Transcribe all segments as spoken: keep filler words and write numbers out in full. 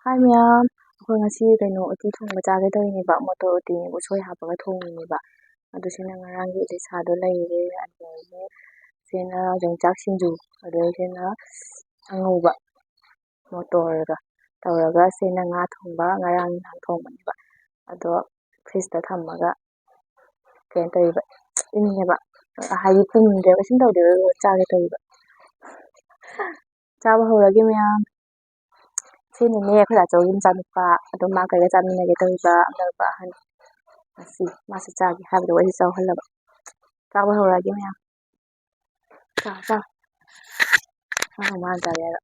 ꯍꯥꯏ ꯃꯌꯥꯝ, ꯑꯩꯈꯣꯏ ꯉꯁꯤ ꯀꯩꯅꯣ ꯎꯇꯤ ꯊꯣꯡꯕ ꯆꯥꯒꯦ ꯇꯧꯔꯤꯅꯦꯕ, ꯃꯣꯇꯣꯔ ꯎꯇꯤꯅꯦꯕ, ꯎꯁꯣꯏ ꯍꯥꯞꯄꯒ ꯊꯣꯡꯉꯤꯅꯦꯕ꯫ ꯑꯗꯨ ꯁꯤꯅ ꯉꯔꯥꯡꯒꯤ ꯏꯂꯤꯁꯥꯗꯣ ꯂꯩꯔꯦ, ꯑꯗꯒꯤ ꯁꯤꯅ ꯌꯣꯡꯆꯥꯛ ꯁꯤꯡꯖꯨ, ꯑꯗꯒꯤ ꯁꯤꯅ ꯑꯉꯧꯕ ꯃꯣꯇꯣꯔꯒ ꯇꯧꯔꯒ, ꯁꯤꯅ ꯉꯥ ꯊꯣꯡꯕ, ꯉꯔꯥꯡ ꯅꯍꯥꯟ ꯊꯣꯡꯕꯅꯦꯕ꯫ ꯑꯗꯣ ꯐ꯭ꯔꯤꯖꯇ ꯊꯝꯃꯒ ꯀꯩꯅꯣ ꯇꯧꯔꯤꯕ, ꯏꯪꯉꯦꯕ, ꯍꯥꯏꯗꯤ ꯄꯨꯝꯗ꯭ꯔꯦꯕ, ꯏꯁꯤꯡ ꯇꯧꯗ꯭ꯔꯦꯕ, ꯆꯥꯒꯦ ꯇꯧꯔꯤꯕ꯫ ꯆꯥꯕ ꯍꯧꯔꯒꯦ ꯃꯌꯥꯝ꯫ ꯁꯤꯅꯅꯦ ꯑꯩꯈꯣꯏ ꯗꯥꯆꯧꯒꯤ ꯃꯆꯥꯅꯨꯄꯥ, ꯑꯗꯨꯝ ꯃꯥ ꯀꯩꯒ ꯆꯥꯃꯤꯟꯅꯒꯦ ꯇꯧꯔꯤꯕ, ꯃꯆꯥꯅꯨꯄꯥ ꯑꯍꯟ꯫ ꯉꯁꯤ ꯃꯥꯁꯨ ꯆꯥꯒꯦ ꯍꯥꯏꯕꯗꯣ ꯑꯩꯁꯨ ꯆꯥꯎꯍꯜꯂꯕ꯫ ꯆꯥꯕ ꯍꯧꯔꯛꯑꯒꯦ ꯃꯌꯥꯝ꯫ ꯆꯥꯎ, ꯆꯥꯎ꯫ ꯑꯉꯥꯡ ꯃꯥꯅ ꯆꯥꯒꯦ ꯍꯥꯏꯕ꯫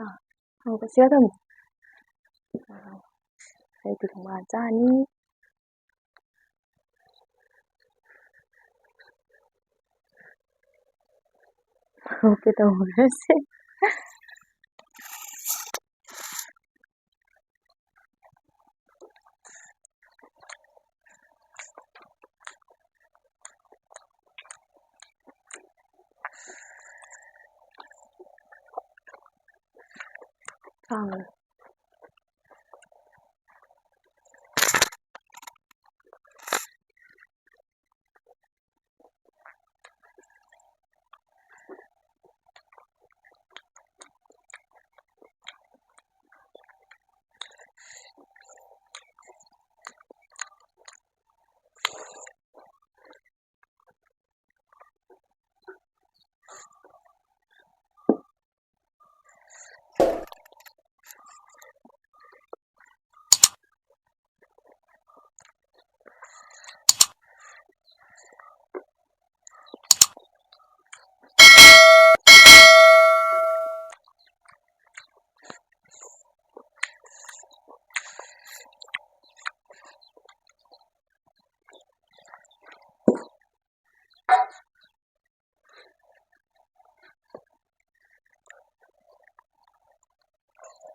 ꯑꯥ, ꯍꯪꯉꯛꯄ ꯁꯤꯗ ꯊꯝꯃꯨ꯫ ꯑꯥ, ꯑꯩ ꯄꯤꯊꯣꯛ ꯃꯥ ꯆꯥꯅꯤ꯫ ꯍꯪꯉꯛꯀꯦ ꯇꯧꯕꯅꯦ ꯁꯦ꯫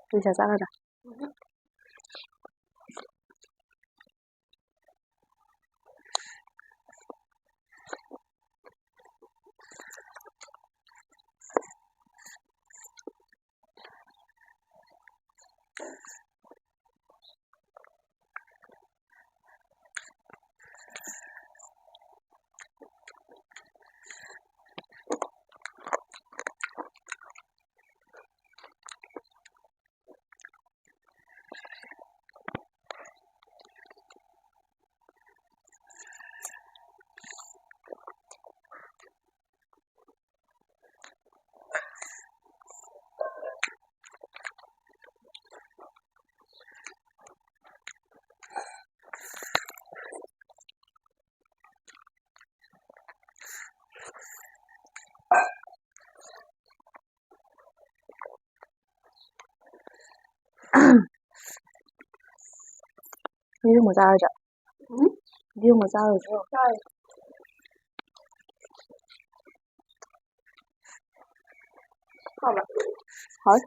ꯄꯩꯁꯥ ꯆꯥꯒꯗ꯭ꯔꯥ? ꯌꯦꯔꯨꯝꯒ ꯆꯥꯔꯣꯏꯗ꯭ꯔꯣ? ꯎꯝ? ꯌꯦꯔꯨꯝꯒ ꯆꯥꯔꯣꯏꯗ꯭ꯔꯣ? ꯆꯥꯔꯣꯏ꯫ ꯍꯥꯎꯕ꯭ꯔꯥ? ꯍꯥꯎꯋꯦ꯫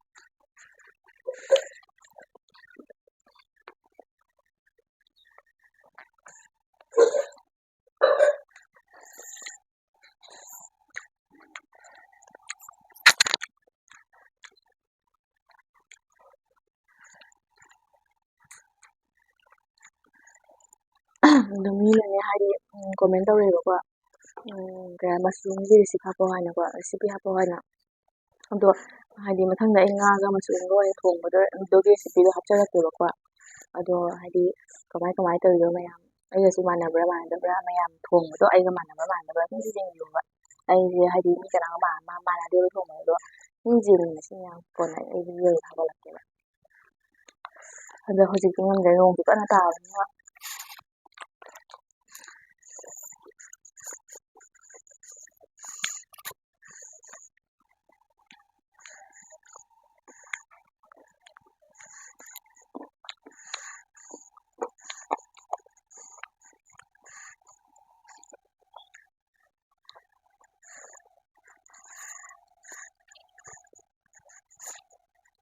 ꯑꯗꯨꯝ ꯃꯤꯅꯅꯦ ꯍꯥꯏꯗꯤ, ꯎꯝ, comment ꯇꯧꯔꯛꯑꯦꯕꯀꯣ, ꯎꯝ, ꯀꯩ ꯍꯥꯏ, mushroomꯒꯤ recipe ꯍꯥꯞꯄꯛꯑꯣ ꯍꯥꯏꯅꯀꯣ, recipe ꯍꯥꯞꯄꯛꯑꯣ ꯍꯥꯏꯅ꯫ ꯑꯗꯣ ꯍꯥꯏꯗꯤ ꯃꯊꯪꯗ ꯑꯩ ꯉꯥꯒ mushroomꯒ ꯑꯣꯏꯅ ꯊꯣꯡꯕꯗꯣ ꯑꯗꯨꯒꯤ recipeꯗꯣ ꯍꯥꯞꯆꯔꯛꯀꯦꯕꯀꯣ꯫ ꯑꯗꯣ ꯍꯥꯏꯗꯤ ꯀꯃꯥꯏ ꯀꯃꯥꯏ ꯇꯧꯔꯤꯅꯣ ꯃꯌꯥꯝ, ꯑꯩꯒꯁꯨ ꯃꯥꯟꯅꯕ꯭ꯔꯥ ꯃꯥꯟꯅꯗꯕ꯭ꯔꯥ, ꯃꯌꯥꯝ ꯊꯣꯡꯕꯗꯣ ꯑꯩꯒ ꯃꯥꯟꯅꯕ꯭ꯔꯥ ꯃꯥꯟꯅꯗꯕ꯭ꯔꯥ ꯑꯗꯨꯝ ꯌꯦꯡꯕꯤꯌꯣꯕ꯫ ꯑꯩꯁꯦ ꯍꯥꯏꯗꯤ ꯃꯤ ꯀꯅꯥꯒ ꯃꯥꯟ-, ꯃꯥ-, ꯃꯥꯟꯅꯗꯦꯕ ꯊꯣꯡꯕꯗꯣ, ꯑꯗꯣ ꯑꯗꯨꯝ ꯌꯦꯡꯉꯣ, ꯃꯁꯤꯡ ꯌꯥꯝ ꯀꯣꯟꯅ ꯑꯩ videoꯗ ꯊꯥꯒꯠꯂꯛꯀꯦꯕ꯫ ꯑꯗꯣ ꯍꯧꯖꯤꯛꯇꯤ ꯉꯝꯗ꯭ꯔꯦ, ꯅꯣꯡꯁꯨ ꯀꯟꯅ ꯇꯥꯕꯅꯤꯅ꯫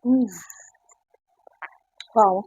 ꯎꯝ꯫ ꯍꯥꯎ꯫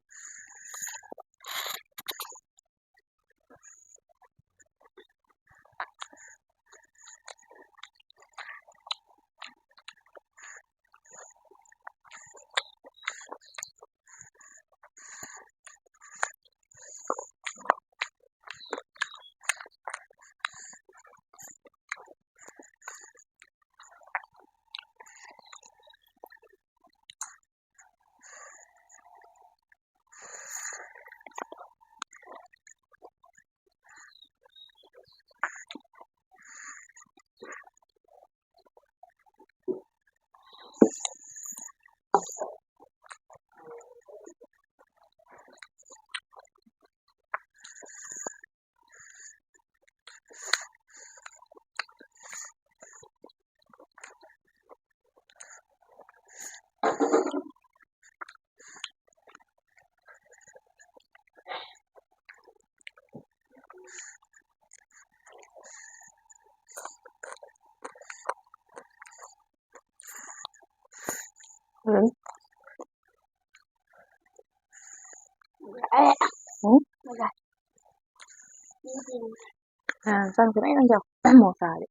ꯎꯝ꯫ ꯎꯝ? ꯑ, ꯆꯪ ꯈꯤꯇꯪ ꯈꯤꯇꯪ ꯆꯪ꯫ ꯃꯣꯔꯣꯛ ꯆꯥꯔꯗꯤ꯫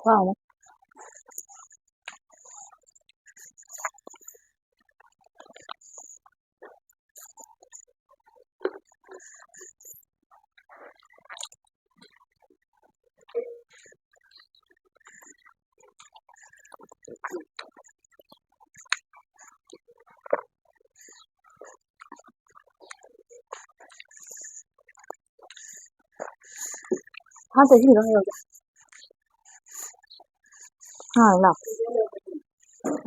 ꯍꯥꯎ꯫ ꯍꯥ, ꯆꯍꯤ ꯈꯤꯇꯪ ꯂꯩꯔꯝꯒꯦ꯫ ꯍꯥ, ꯂꯥꯎ꯫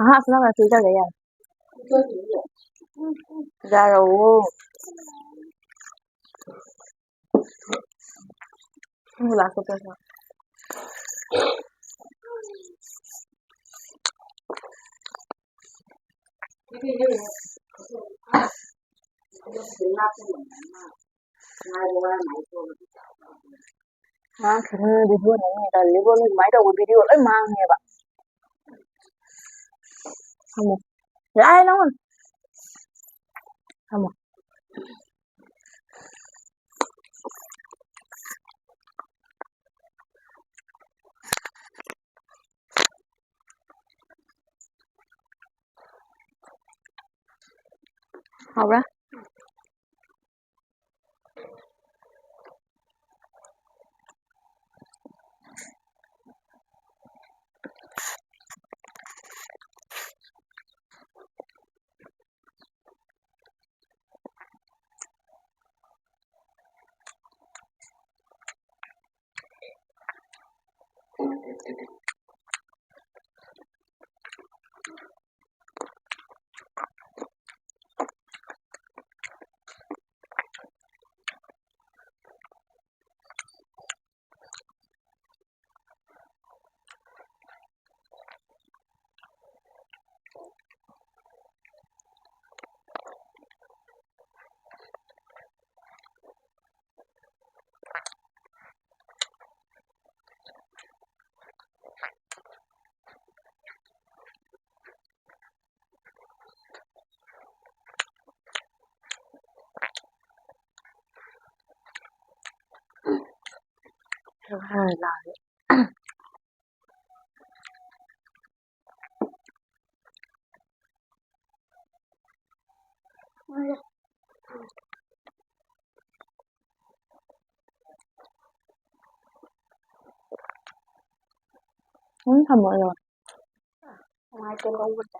ꯑꯍꯥ, ꯑꯁ, ꯅꯪ ꯉꯁꯤ ꯆꯠꯂꯦ ꯌꯥꯔꯦ꯫ ꯌꯥꯔꯣ꯫ ꯎꯝ, ꯂꯥꯛꯀꯦ ꯇꯧꯕ꯫ ꯉꯥꯡꯈꯤꯅꯨ, video ꯅꯦ, ꯇꯜꯂꯤꯕꯣ, ꯅꯣꯏ ꯑꯗꯨꯃꯥꯏꯅ ꯇꯧꯕ video ꯂꯣꯏ ꯃꯥꯡꯉꯦꯕ꯫ ꯊꯝꯃꯣ꯫ ꯌꯥꯔꯦ, ꯅꯪꯉꯣꯟ꯫ ꯊꯝꯃꯣ꯫ ꯍꯥꯎꯕ꯭ꯔꯥ? ꯍꯥꯏꯔ ꯂꯥꯛꯑꯦ꯫ ꯎꯝ, ꯊꯝꯃꯣ ꯑꯗꯣ꯫ ꯅꯨꯡꯉꯥꯏꯇꯦ ꯂꯧꯕꯗ꯫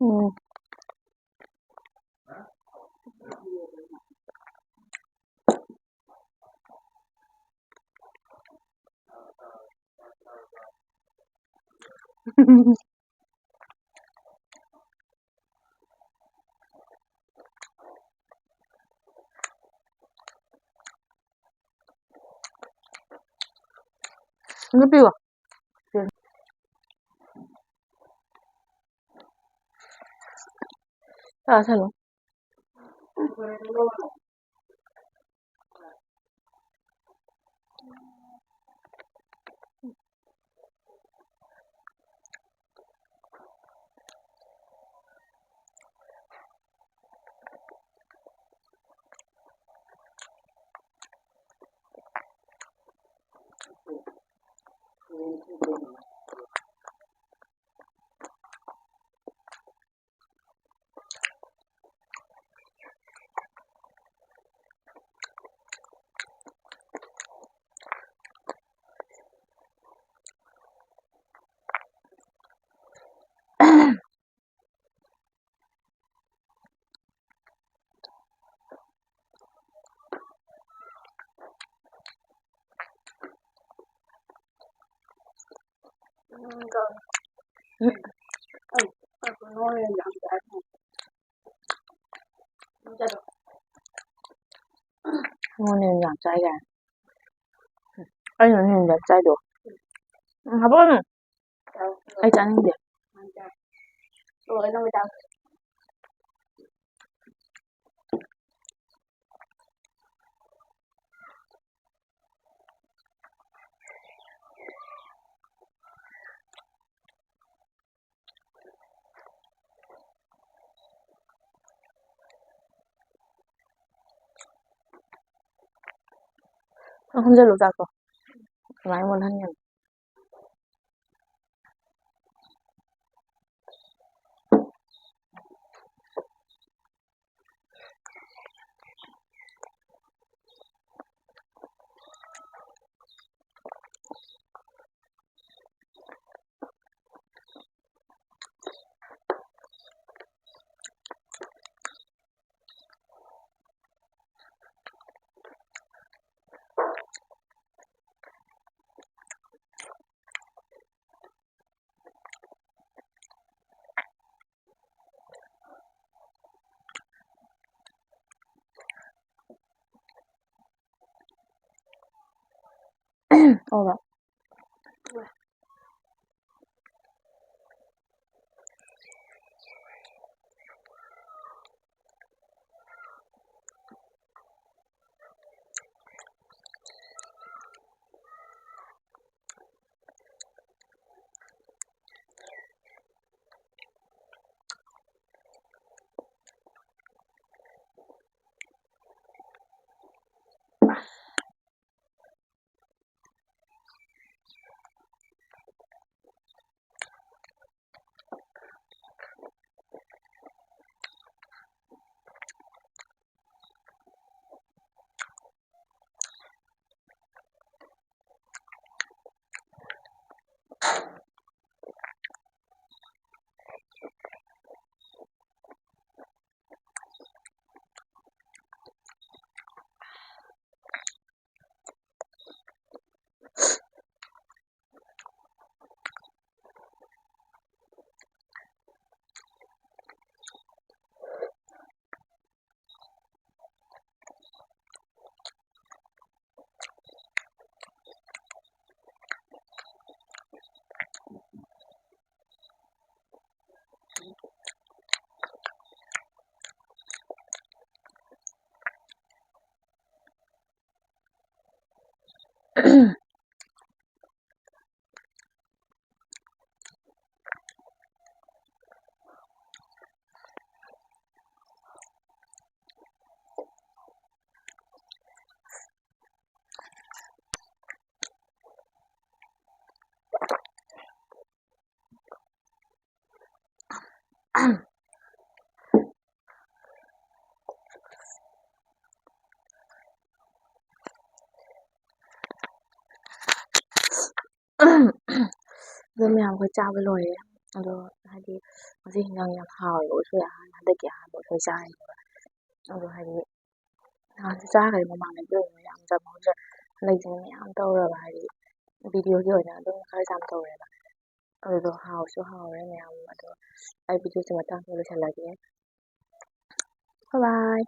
ꯎꯝ꯫ ꯅꯨꯄꯤꯔꯣ? ꯆꯥꯁꯅꯨ꯫ ꯎꯝ꯫ ꯃꯣꯏꯅ ꯌꯥꯝ ꯆꯥꯏ ꯀꯥꯏ꯫ ꯑꯩꯅ ꯅꯨꯡꯗ ꯆꯥꯏꯗꯣ꯫ ꯎꯝ, ꯍꯥꯞꯄꯛꯀꯅꯨ꯫ ꯑꯩ ꯆꯥꯅꯤꯡꯗꯦ꯫ ꯅꯪ ꯍꯣꯝꯖꯜꯂꯨ ꯆꯥꯛꯇꯣ꯫ ꯑꯗꯨꯃꯥꯏꯅ ꯃꯨꯜꯍꯟꯒꯅꯨ꯫ ꯑꯣ꯫ ꯑꯗꯣ ꯃꯌꯥꯝ, ꯑꯩꯈꯣꯏ ꯆꯥꯕ ꯂꯣꯏꯔꯦ꯫ ꯑꯗꯣ ꯍꯥꯏꯗꯤ ꯉꯁꯤ ꯍꯤꯟꯖꯥꯡ ꯌꯥꯝ ꯍꯥꯎꯋꯦꯕ, ꯎꯁꯣꯏ ꯑꯍꯥꯟꯕ, ꯍꯟꯗꯛꯀꯤ ꯑꯍꯥꯟꯕ ꯎꯁꯣꯏ ꯆꯥꯔꯤꯅꯦꯕ꯫ ꯑꯗꯣ ꯍꯥꯏꯗꯤ ꯅꯍꯥꯟꯁꯨ ꯆꯥꯈ꯭ꯔꯦ, ꯃꯃꯥꯡꯗꯗꯤ ꯑꯣꯏꯅ ꯌꯥꯝ ꯆꯥꯕ ꯍꯧꯗ꯭ꯔꯦ꯫ ꯍꯟꯗꯛꯇꯤ ꯃꯌꯥꯝ ꯇꯧꯔꯒ ꯍꯥꯏꯗꯤ videoꯒꯤ ꯑꯣꯏꯅ ꯑꯗꯨꯝ ꯈꯔ ꯌꯥꯝ ꯇꯧꯔꯦꯕ꯫ ꯑꯗꯨꯗꯣ ꯍꯥꯎꯁꯨ ꯍꯥꯎꯔꯦ ꯃꯌꯥꯝ꯫ ꯑꯗꯣ ꯑꯩ videoꯁꯦ ꯃꯇꯥꯡꯗ ꯂꯣꯏꯁꯤꯜꯂꯒꯦ꯫ Bye bye꯫